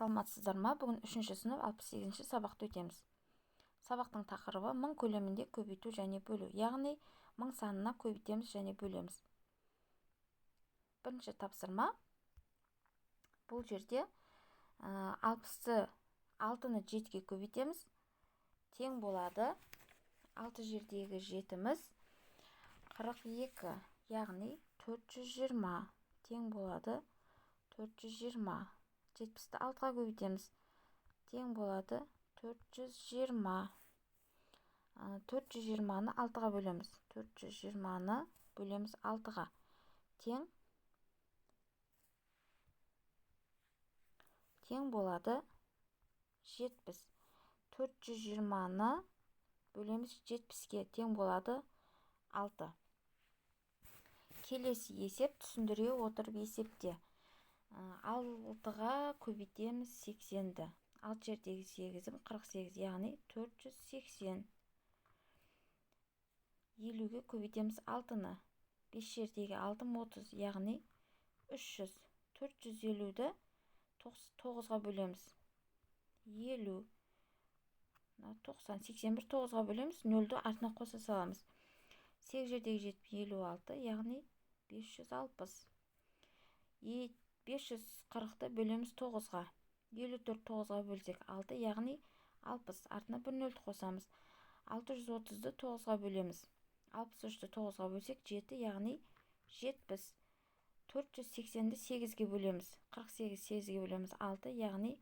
Саламатсыздар ма? Бүгін 3-ші сынып 68-ші сабақты өтеміз. Сабақтың тақырыбы мың көлемінде көбейту және бөлу, яғни мың санына көбейтеміз және бөлеміз. Бірінші тапсырма. Бұл жерде 6-ны 7-ге көбейтеміз. Тең болады. 6 жердегі жетіміз 42, яғни 420 тең болады 420. 70-ті 6-ға көбейтеміз. Тең болады 420. 420-ны 6-ға бөлеміз. 420-ны бөлеміз 6-ға. Тең болады 70. 420-ны бөлеміз 70-ке, тең болады 6. Келесі есеп түсіндіре отырып есепте. 6-ға көбейтеміз 80-ді. 6 жердегі 8-ім 48, яғни 480. 50-ге көбейтеміз 6-ны. 5 жердегі 6-ым 30, яғни 300. 450-ді 9-ға бөлеміз. 50. 90, 81 9-ға бөлеміз, 0-ді артына қоса саламыз. 8 жердегі 7 56, яғни 560. 540-ты бөлеміз 9-ға. 54 9-ға бөлсек 6, яғни 60. Артына 1 0-ді қосамыз. 630-ды 9-ға бөлеміз. 63-ті 9-ға бөлсек 7, яғни 70. 480-ді 8-ге бөлеміз. 48 8-ге бөлеміз 6, яғни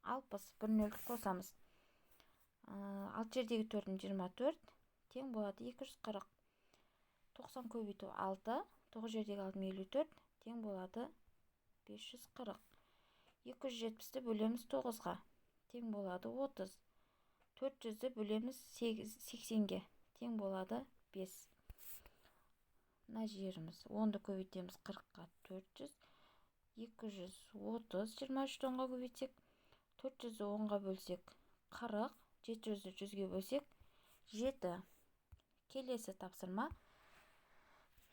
60. 1 0-ді қосамыз. 6 жердегі 4-ім 24, тең болады 240. 90 көбейту 6, 9 жердегі 6 54, тең болады 540. 270-ті бөлеміз 9-ға, тең болады 30. 400-ді бөлеміз 80-ге, тең болады 5. Мына жеріміз 10-ды көбейтеміз 40-қа 400, 230, 23-ті 10-ға көбейтсек, 400-ді 10-ға бөлсек 40, 700-ді 100-ге бөлсек 7. Келесі тапсырма.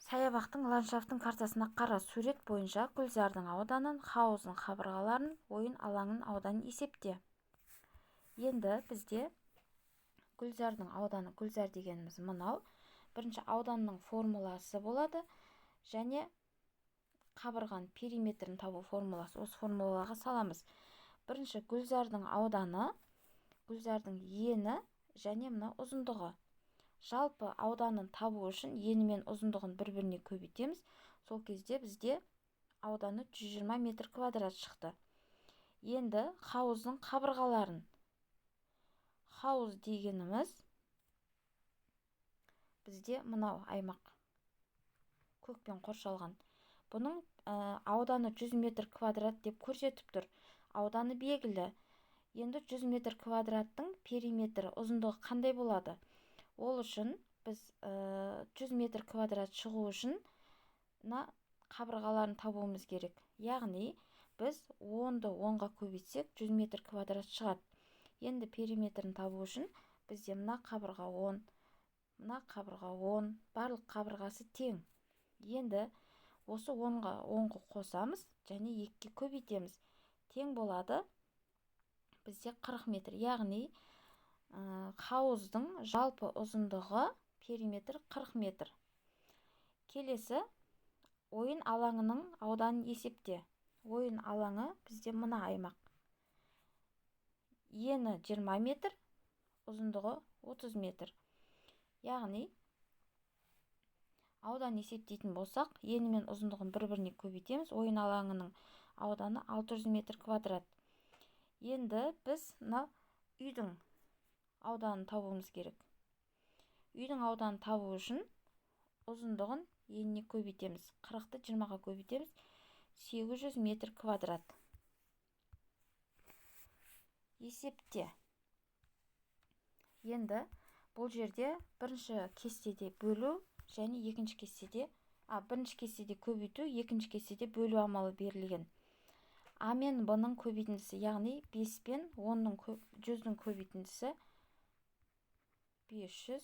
Саябақтың ландшафтың картасына қара. Сурет бойынша гүлзардың ауданын, хауыздың қабырғаларын, ойын алаңының ауданын есепте. Енді бізде гүлзардың ауданы, гүлзар дегеніміз мынау. Бірінші ауданның формуласы болады және қабырғаның периметрін табу формуласы. Осы формулаға саламыз. Бірінші гүлзардың ауданы, гүлзардың ені және мына ұзындығы. Жалпы ауданын табу үшін ені мен ұзындығын бір-біріне көбейтеміз. Сол кезде бізде ауданы 120 метр квадрат шықты. Енді хауыздың қабырғаларын. Хауыз дегеніміз бізде мынау аймақ, көкпен қоршалған. Бұның ауданы 100 метр квадрат деп көрсетіп тұр. Ауданы белгілі. Енді 100 метр квадраттың периметрі, ұзындығы қандай болады? Ол үшін біз 100 метр квадрат шығу үшін мына қабырғаларын табуымыз керек. Яғни біз 10-ды 10-ға көбейтсек 100 метр квадрат шығады. Енді периметрін табу үшін бізде мына қабырға 10, мына қабырға 10, барлық қабырғасы тең. Енді осы 10-ға 10-ға қосамыз және 2-ге көбейтеміз. Тең болады бізде 40 метр. Яғни хауыздың жалпы ұзындығы периметр 40 метр. Келесі ойын алаңының ауданын есепте. Ойын алаңы бізде мына аймақ. Ені 20 метр, ұзындығы 30 метр. Яғни аудан есептейтін болсақ, ені мен ұзындығын бір-біріне көбейтеміз. Ойын алаңының ауданы 600 метр квадрат. Енді біз мына үйдің ауданын табуымыз керек. Үйдің ауданын табу үшін ұзындығын еніне көбейтеміз. 40-ты 20-ға көбейтеміз. 800 метр квадрат. Есепте. Енді бұл жерде бірінші кестеде бөлу және екінші кестеде, бірінші кестеде көбейту, екінші кестеде бөлу амалы берілген. А мен Б-ның көбейтіндісі, яғни 5 пен 10-ның 100-дің көбейтіндісі 500,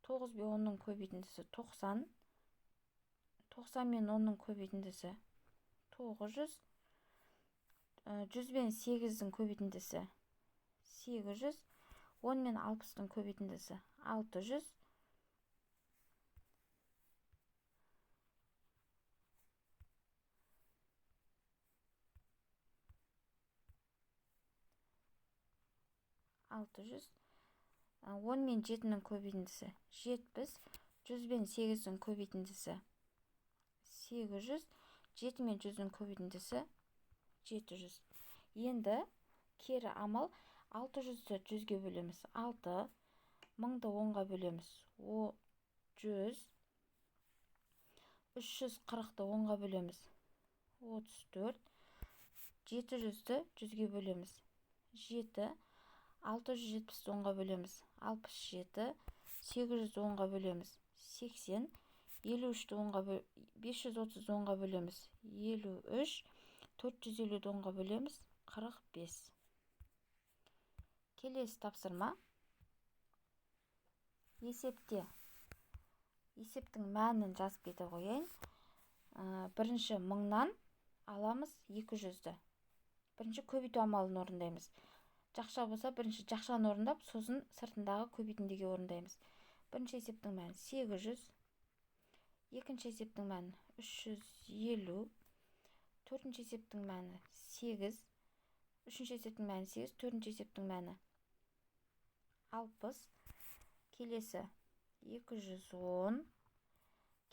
9 пен 10-ның көбейтіндісі 90, 90 мен 10-ның көбейтіндісі 900, 100 бен 8-дің көбейтіндісі 800, 10 мен 60-тың көбейтіндісі 600, 10 мен 7-нің көбейтіндісі 70, 100 бен 8-дің көбейтіндісі 800, 7 мен 100-дің көбейтіндісі 700. Енді кері амал 600-ді 100-ге бөлеміз 6, 1000-ды 10-ға бөлеміз 100, 340-ты 10-ға бөлеміз 34, 700-ді 100-ге бөлеміз 7, 670-ті 10-ға бөлеміз 67, 800-ді 10-ға бөлеміз 80, 53-ті 10-ға 530-ды 10-ға бөлеміз 53, 450-ді 10-ға бөлеміз 45. Келесі тапсырма. Есепте. Есептің мәнін жазып кете қояйын. Бірінші 1000-нан аламыз 200-ді. Бірінші көбейту амалын орындаймыз. Жақша болса, бірінші жақшаны орындап, сосын сыртындағы көбейтіндіге орындаймыз. Бірінші есептің мәні 800, екінші есептің мәні 350, төртінші есептің мәні 8, үшінші есептің мәні 8, төртінші есептің мәні 60, келесі 210,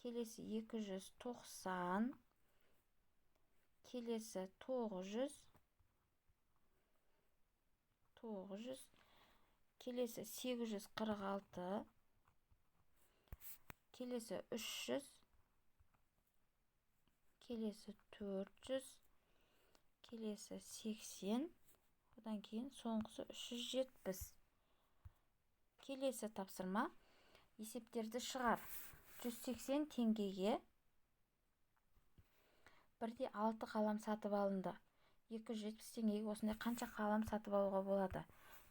келесі 290, келесі 900, 900, келесі 846, келесі 300, келесі 400, келесі 80, одан кейін соңғысы 370. Келесі тапсырма. Есептерді шығар. 180 теңгеге бірде 6 қалам сатып алынды. 270 теңгеге осындай қанша қалам сатып алуға болады?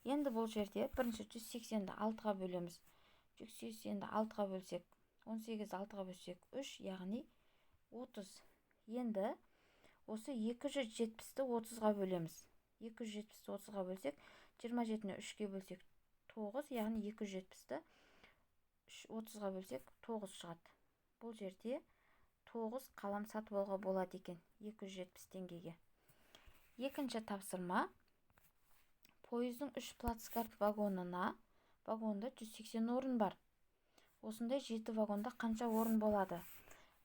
Енді бұл жерде бірінші 180-ді 6-ға бөлеміз. 180-ді 6-ға бөлсек, 18-ді 6-ға бөлсек 3, яғни 30. Енді осы 270-ті 30-ға бөлеміз. 270-ті 30-ға бөлсек, 27-ні 3-ке бөлсек 9, яғни 270-ті 30-ға бөлсек 9 шығады. Бұл жерде 9 қалам сатып алуға болады екен 270 теңгеге. Екінші тапсырма. Пойыздың 3 плацкарт вагонында 180 орын бар. Осындай 7 вагонда қанша орын болады?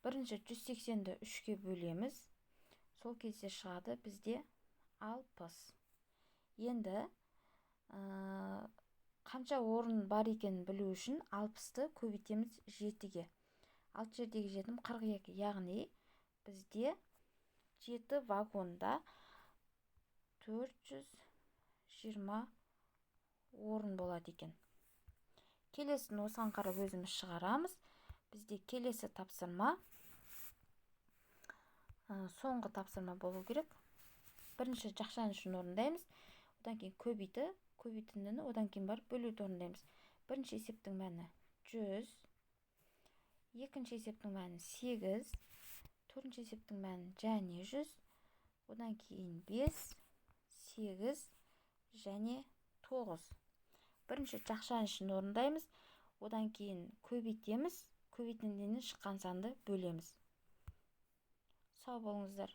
Бірінші 180-ді 3-ке бөлеміз. Сол кезде шығады бізде 60. Енді қанша орын бар екенін білу үшін 60-ты көбейтеміз 7-ге. 6 жердегі 7 42, яғни бізде 7 вагонда 420 орын болады екен. Келесін осыған қарап өзіміз шығарамыз. Бізде келесі тапсырма, соңғы тапсырма болу керек. Бірінші жақшаның үшін орындаймыз. Одан кейін көбейтіндіні, одан кейін барып бөлуді орындаймыз. Бірінші есептің мәні 100, екінші есептің мәні 8, төртінші есептің мәні және 100, одан кейін 5, 8 және 9. Бірінші жақшаның ішін орындаймыз, одан кейін көбейтеміз, көбейтіндіден шыққан санды бөлеміз. Сау болыңыздар.